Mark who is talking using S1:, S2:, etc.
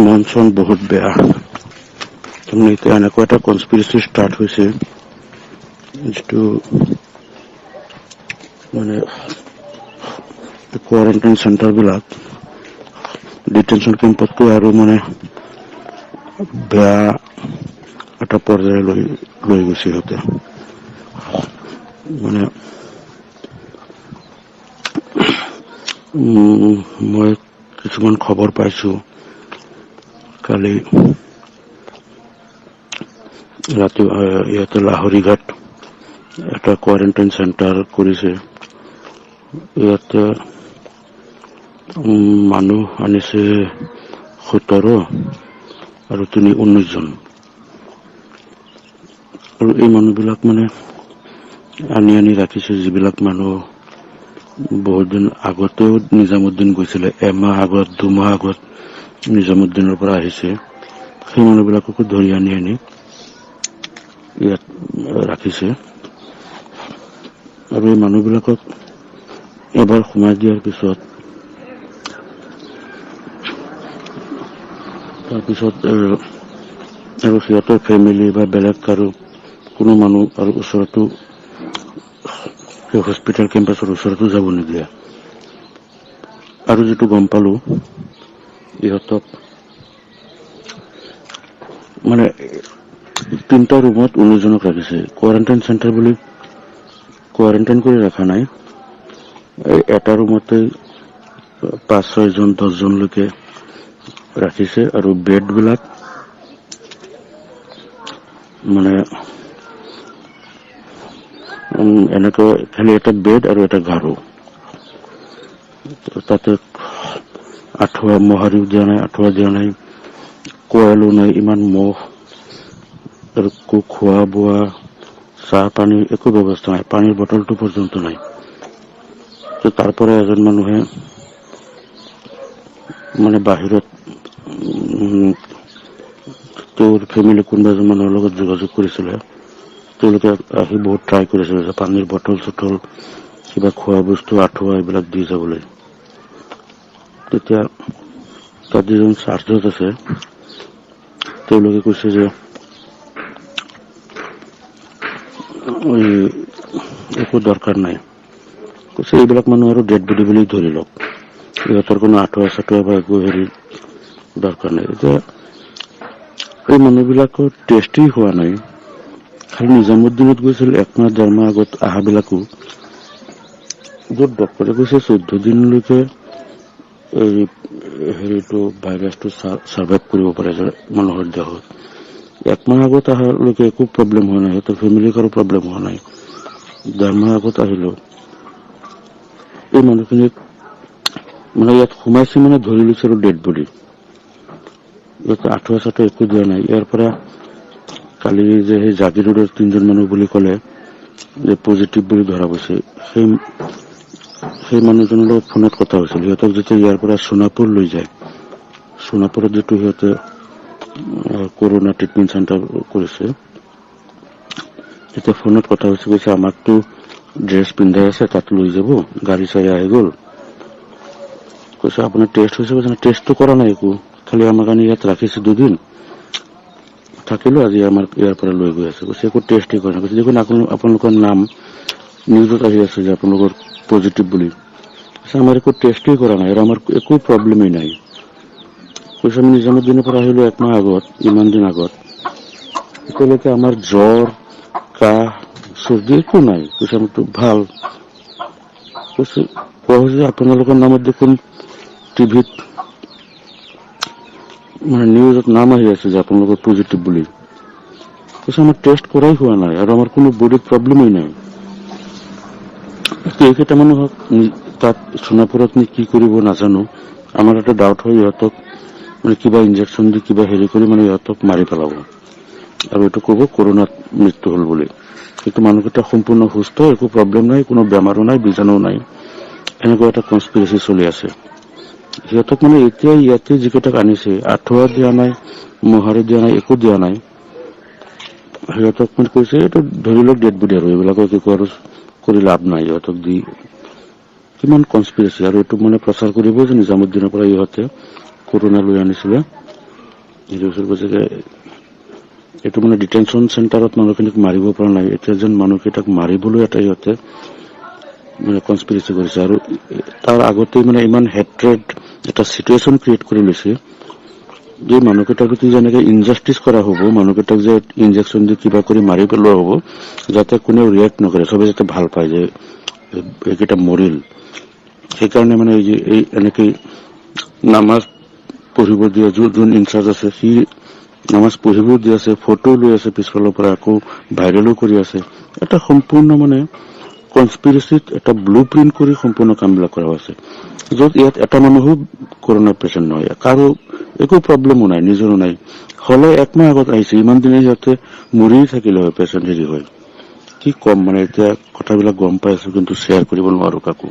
S1: মন চন বহুত বেয়া। তাৰমানে এতিয়া এনেকুৱা এটা কনস্পিৰেচি ষ্টাৰ্ট হৈছে, যিটো মানে কোৱাৰেণ্টাইন চেণ্টাৰবিলাক ডিটেনশ্যন কেম্পতকৈ আৰু মানে বেয়া এটা পৰ্যায়লৈ লৈ গৈছে সিহঁতে। মানে মই কিছুমান খবৰ পাইছোঁ, কালি ৰাতি ইয়াতে লাহৰীঘাট এটা কোৱাৰেণ্টাইন চেণ্টাৰ কৰিছে। ইয়াতে মানুহ আনিছে 17 আৰু 3 19জন। আৰু এই মানুহবিলাক মানে আনি আনি ৰাখিছে, যিবিলাক মানুহ বহুত দিন আগতেও নিজামুদ্দিন গৈছিলে, এমাহ আগত, 2 মাহ আগত নিজামুদ্দিনৰ পৰা আহিছে, সেই মানুহবিলাককো ধৰি আনি আনি ইয়াত ৰাখিছে। আৰু এই মানুহবিলাকক এবাৰ সোমাই দিয়াৰ পিছত, তাৰপিছত আৰু সিহঁতৰ ফেমিলি বা বেলেগ কাৰো কোনো মানুহ আৰু ওচৰতো, সেই হস্পিটেল কেম্পাছৰ ওচৰতো যাব নিদিয়ে। আৰু যিটো গম পালো, ইহঁতক মানে তিনিটা ৰুমত 19জনক ৰাখিছে। কোৱাৰেণ্টাইন চেণ্টাৰ বুলি কোৱাৰেণ্টাইন কৰি ৰখা নাই। এই এটা ৰুমতে 5, 6জন, 10জনলৈকে ৰাখিছে। আৰু বেডবিলাক মানে এনেকৈ খালি এটা বেড আৰু এটা গাৰু, তাতে আঁঠুৱা মোহাৰিও দিয়া নাই, আঁঠুৱা দিয়া নাই, কোৱালো নাই, ইমান মহ। আৰু একো খোৱা বোৱা, চাহ পানী একো ব্যৱস্থা নাই, পানীৰ বটলটো পৰ্যন্ত নাই। তো তাৰ পৰা এজন মানুহে মানে বাহিৰত তেওঁৰ ফেমিলি কোনোবা এজন মানুহৰ লগত যোগাযোগ কৰিছিলে। তেওঁলোকে আহি বহুত ট্ৰাই কৰিছিলে যে পানীৰ বটল চটল, কিবা খোৱা বস্তু, আঁঠুৱা এইবিলাক দি যাবলৈ। তেতিয়া তাত যিজন চাৰ্জত আছে, তেওঁলোকে কৈছে যে এই একো দৰকাৰ নাই। কৈছে এইবিলাক মানুহ আৰু ডেড বডি বুলি ধৰি লওক, ইহঁতৰ কোনো আঁঠুৱা চাঠুৱা বা একো হেৰি দৰকাৰ নাই। এতিয়া এই মানুহবিলাকৰ টেষ্টেই হোৱা নাই। খালি নিজামুদ্দিনত গৈছিল একমাহ 1.5 মাহ আগত অহাবিলাকো, য'ত ডক্টৰে কৈছে 14 দিনলৈকে এই হেৰিটো ভাইৰাছটো ছাৰ্ভাইভ কৰিব পাৰে যে মানুহৰ দেহত। একমাহ আগত অহালৈকে একো প্ৰব্লেম হোৱা নাই, সিহঁতৰ ফেমিলিৰ কাৰো প্ৰব্লেম হোৱা নাই। 1.5 মাহ আগত আহিলেও এই মানুহখিনিক মানে ইয়াত সোমাইছে, মানে ধৰি লৈছে আৰু ডেড বডি। ইয়াত আঁঠুৱা চাঠুৱা একো দিয়া নাই। ইয়াৰ পৰা কালি যে সেই জাগিৰোডৰ তিনিজন মানুহ বুলি ক'লে যে পজিটিভ বুলি ধৰা গৈছে, সেই সেই মানুহজনৰ লগত ফোনত কথা হৈছিল। সিহঁতক যেতিয়া ইয়াৰ পৰা সোণাপুৰ লৈ যায়, সোণাপুৰত যিটো সিহঁতে কৰোণা ট্ৰিটমেণ্ট চেণ্টাৰ কৰিছে, তেতিয়া ফোনত কথা হৈছে। কৈছে আমাকতো ড্ৰেছ পিন্ধাই আছে, তাত লৈ যাব, গাড়ী চাড়ী আহি গ'ল। কৈছে আপোনাৰ টেষ্ট হৈছে? কৈছে টেষ্টটো কৰা নাই একো, খালি আমাক আনি ইয়াত ৰাখিছে, দুদিন থাকিলো, আজি আমাৰ ইয়াৰ পৰা লৈ গৈ আছে। কৈছে একো টেষ্টেই কৰা নাই। কৈছে দেখোন আপোনালোকৰ নাম নিউজত আহি আছে যে আপোনালোকৰ পজিটিভ বুলি। কৈছে আমাৰ একো টেষ্টেই কৰা নাই আৰু আমাৰ একো প্ৰব্লেমেই নাই। কৈছে আমি নিজামুদ্দিনৰ পৰা আহিলো একমাহ আগত, ইমান দিন আগত এতিয়ালৈকে আমাৰ জ্বৰ, কাহ, চৰ্দি একো নাই। কৈছে আমাৰতো ভাল। কৈছে কোৱা হৈছে যে আপোনালোকৰ নামত দেখোন টিভিত মানে নিউজত নাম আহি আছে যে আপোনালোকৰ পজিটিভ বুলি। কৈছে আমাৰ টেষ্ট কৰাই হোৱা নাই আৰু আমাৰ কোনো বডিত প্ৰব্লেমেই নাই। এতিয়া এইকেইটা মানুহক তাত সোণাপুৰত নি কি কৰিব নাজানো। আমাৰ এটা ডাউট হয়, ইহঁতক মানে কিবা ইনজেকশ্যন দি কিবা হেৰি কৰি মানে ইহঁতক মাৰি পেলাব আৰু এইটো ক'ব কৰোণাত মৃত্যু হ'ল বুলি। কিন্তু মানুহকেইটা সম্পূৰ্ণ সুস্থ, একো প্ৰব্লেম নাই, কোনো বেমাৰো নাই, বীজাণুও নাই। এনেকুৱা এটা কনস্পিৰেচি চলি আছে। সিহঁতক মানে এতিয়া ইয়াতে যিকেইটাক আনিছে, আঁঠুৱা দিয়া নাই, মোহাৰি দিয়া নাই, একো দিয়া নাই। সিহঁতক মানে কৈছে এইটো ধৰি লওক ডেড বডি আৰু এইবিলাকক একো আৰু কৰি লাভ নাই ইহঁতক দি। কিমান কনস্পিৰেচি! আৰু এইটো মানে প্ৰচাৰ কৰিব যে নিজামুদ্দিনৰ পৰা ইহঁতে কৰোণা লৈ আনিছিলে। সেইটো বছৰ কৈছে যে এইটো মানে ডিটেনশ্যন চেণ্টাৰত মানুহখিনিক মাৰিব পৰা নাই, এতিয়া যেন মানুহকেইটাক মাৰিবলৈ এটা ইহঁতে মানে কনস্পিৰেচি কৰিছে। আৰু তাৰ আগতেই মানে ইমান হেট্ৰেড এটা চিটুৱেশ্যন ক্ৰিয়েট কৰি লৈছে যে মানুহকেইটাৰ প্ৰতি যেনেকে ইনজাষ্টিচ কৰা হ'ব, মানুহকেইটাক যে ইনজেকশ্যন দি কিবা কৰি মাৰি পেলোৱা হ'ব, যাতে কোনেও ৰিয়েক্ট নকৰে, চবে যাতে ভাল পায় যে এইকেইটা মৰিল। সেইকাৰণে মানে এই যে এই এনেকেই নামাজ পঢ়িব দিয়া যোন ইনচাৰ্জ আছে, সি নামাজ পঢ়িব দি আছে, ফটো লৈ আছে, পিছফালৰ পৰা আকৌ ভাইৰেলো কৰি আছে। এটা সম্পূৰ্ণ মানে কনস্পিৰেচিত এটা ব্লু প্ৰিণ্ট কৰি সম্পূৰ্ণ কামবিলাক কৰা হৈছে, য'ত ইয়াত এটা মানুহো কৰোণা পেচেণ্ট নহয়, কাৰো একো প্ৰব্লেমো নাই, নিজৰো নাই। হ'লে একমাহ আগত আহিছে, ইমান দিনে সিহঁতে মৰিয়ে থাকিলে হয় পেচেণ্ট হেৰি হয়। কি ক'ম, মানে এতিয়া কথাবিলাক গম পাই আছো, কিন্তু শ্বেয়াৰ কৰিব নোৱাৰো কাকো।